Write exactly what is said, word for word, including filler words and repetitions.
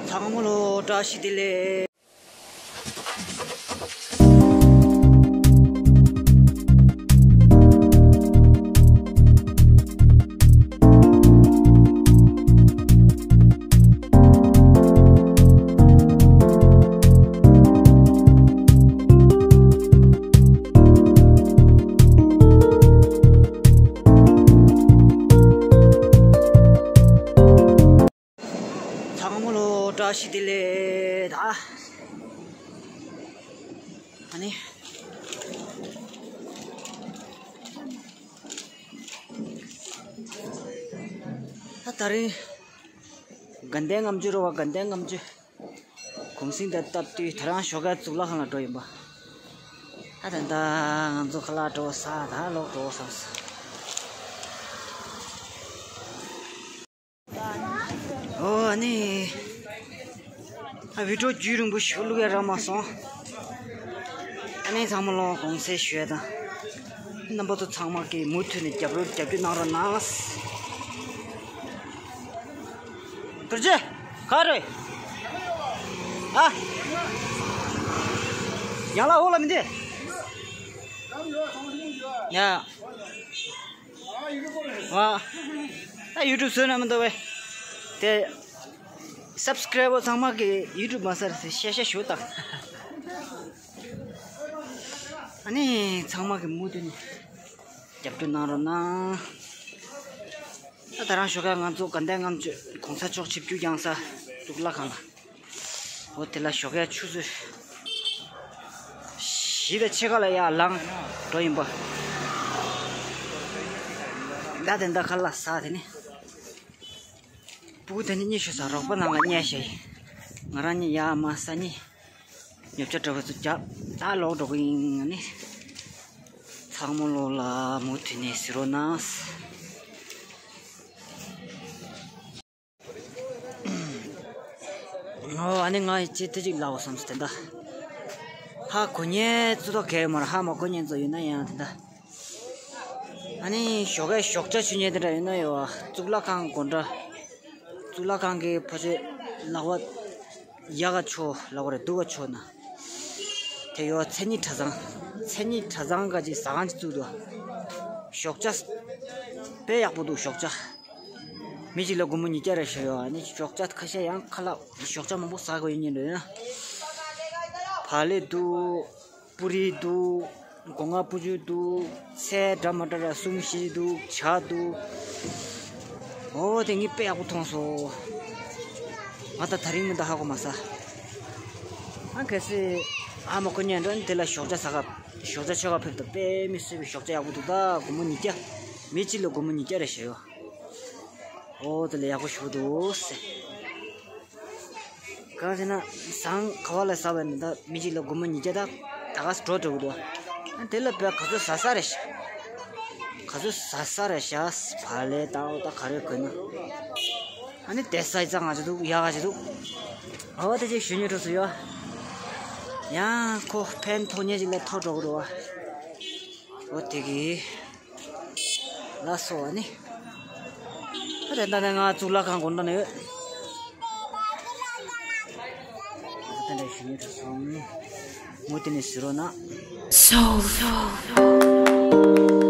ཚང་མ་ལོ་བཀྲ་ཤིས་བདེ་ལེགས། ཚང་མ་ལོ་བཀྲ་ཤིས་བདེ་ལེགས། ད་ཨ་ནི། ད་ད་རིང་དགའ་ལྡན་ལྔ་མཆོད་རེད་པ། དགའ་ལྡན་ལྔ་མཆོད་གུང་གསེང་དང་སྟབས་བསྟུན་ད་རང་ཞོགས་ཀས་གཙུག་ལག་ཁང་ལ་འགྲོ་ཡིན་པ། ད་ད་ད་ང་ཚོ་ཁ་ལག་འགྲོ་ས་ད་ལོག་འགྲོ་བསམ་སོང་། ཨོ་ཨ་ནི། ཨ་བི་ཌིའོ་རྒྱུན་རིང་པོ་ཞིག་བླུག་ཡ་རག་མ་སོང་། ཨ་ནི་ཚང་མ་ལོ་དགོངས་སེལ་ཞུ་ཡ་དང་། རྣམ་པ་ཚོ་ཚང་མ་གིས་མུ་མཐུད་ནས་རྒྱབ་རོགས་རྒྱབ་སྐྱོར་གནང་རོགས་གནང་། རྡོ་རྗེ། ག་རེ། ཨ། ཡང་ལ་འོག་ལ་མི་འདི། ཡ། ཨ། ད་ཡུ་ཊུབ་བཟོས་ན་མི་འདུག་པས། དེ། སབ་སི་ཀི་རེབ་བར་ཚང་མ་གིས་ཡུ་ཊུབ་མ་ཟེར་ཟེར་ཤ་ཤ་ཞུ་དང་། ཨ་ནི་ཚང་མ་གིས་མུ་མཐུད་ནས་རྒྱབ་སྐྱོར་གནང་རོགས་གནང་། ད་ད་རང་ཞོགས་ཀས་ང་ཚོ་དགའ་ལྡན་ལྔ་མཆོད་གོང་ས་མཆོག་ཆིབས་བསྒྱུར་བསྐྱངས་ས་གཙུག་ལག་ཁང་ལ། འོ་དེ་ལ་ཞོགས་ཀས་ཆུ་ཚོད་བཞི་དང་ཕྱེད་ཀ་ལ་ཡར་ལངས་འགྲོ་ཡིན་པ། ད་དེ་འདྲ་ཁ་ལག་ཟ་དེ་ནི། སྤུ་གུ་དེ་ནི་གཉིད་ཤོར་ས་རོགས་པ་ནང་ལ་བསྙལ་བཞག་ཡིན། ང་རང་གཉིད་ཡར་མར་ཟ་གཉིད། ཉོ་ཆ་འདྲ་བོ་ཚོ་རྒྱབ་ད་ལོག་འགྲོ་གི་ཡིན་ནི། ཚང་མ་ལོ་ལ་མུ་མཐུད་ནས་གཟིགས་རོགས་གནང་། ཨོ་ཨ་ནི་ང་ཡི་ཅི་དེ་ཅིག་ལའོ་བསམ་སོང་དེ་འདྲ། ཧ་གོ་ཉན་ཚོ་ད་གལ་མ་རེད། ཧ་མ་གོ་ཉན་ཚོ་ཡོད་ན་ཡང་དེ་འདྲ། ཨ་ནི་ཞོགས་ཀས་ཞོགས་ཇ་མཆོད་ཉན་དེ་འདྲ་ཡོད་ན་ཡོད་ཨ། གཙུག་ལག་ཁང་སྒོ་འགྲམ། གཙུག་ལག་ཁང་གི་ཕ་ཆེ་ལག་པ་ཡ་ག་ཆོ་ལག་པ་རེད་འདུག་ག་ཆོ་ན། དེ་ཡོད་མཚན་ཉིད་གྲྭ་ཚང་། མཚན་ཉིད་གྲྭ་ཚང་ག་ཅིག་ཟ་ཁང་ཅིག་བཙུགས་འདུག་ཞོགས་ཇ་དཔེ་ཡག་པོ་འདུག་ཞོགས་ཇ། མི་གཅིག་ལ་སྒོར་མོ་ཉིས་བརྒྱ་རེ་ཞུ་ཡོད་ཨ་ནི་ཞོགས་ཇ་ཁ་ཤས་ཡང་ཁ་ལག་ཞོགས་ཇ་མང་པོ་ཟ་དགོས་ཡིན་ཉིན་རེ་ན། བག་ལེབ་འདུག་པུ་རི་འདུག་སྒོ་ང་སྤུ་ཆུ་འདུག་ཚལ་འདྲ་མ་འདྲ་ར་གསུམ་བཞི་འདུག་ཇ་འདུག་ཨོ་དེ་ངས་དཔེ་ཡག་པོ་མཐོང་སོང་། ང་ད་ད་རིང་མི་འདའ་ཧ་གོ་མ་ས། ཨ་གལ་སྲིད་ཨ་མ་ཁོ་གཉིས་འགྲོ་ནི་དེ་ལ་ཞོགས་ཇ་ཟ་ག་ཞོགས་ཇ་མཆོད་ག་ཕེབས་དང་དཔེ་མི་སྲིད་པའི་ཞོགས་ཇ་ཡག་པོ་འདུག་ད་སྒོར་མོ་ཉིས་བརྒྱ། མི་གཅིག་ལ་སྒོར་མོ་ཉིས་བརྒྱ་རེ་ཞུ་ཡོད། ཨོ་དེ་ལ་ཡག་པོ་ཞུ་འདུག་ཟེར། གང་ཟེར་ན་ཟངས་ཁ་བ་ལ་ཟ་བ་ནི་ད་མི་གཅིག་ལ་སྒོར་མོ་ཉིས་བརྒྱ་ད་ད་ག་སེ་འགྲོ་འགྲོ་གི་འདུག་ཨ་དེ་ལ་བས་ག་ཚོད་ཟ་ས་རེད་ཤག་ག་ཚོད་ཟ་ས་རེད་ཤག་བག་ལེབ་དང་ད་ག་རེ་དགོས་ན། ཨ་ནི་དེ་ས་ཡི་ཙང་ང་ཅི་འདུག་ཡག་ག་ཅི་འདུག་ཨ་བ་དེ་ཅིག་ཞུ་ཉོ་འགྲོ་སུ་ཡོད། ཡང་ཁོ་ཕན་ཐོགས་ཉེ་ཅིག་ལས་ཐོག་འགྲོ་གི་འདུག་ཨ། འོ་དེ་གི། ལ་སོ་བ་ནི། ཨ་རེ་ད་ནི་ང་གཙུག་ལག་ཁང་སྒོ་འགྲམ་ན་ཡོད། ད་ལྟ་ཞུ་ཉེ་འགྲོ་སོང་། མུ་མཐུད་ནས་གཟིགས་རོགས་གནང་།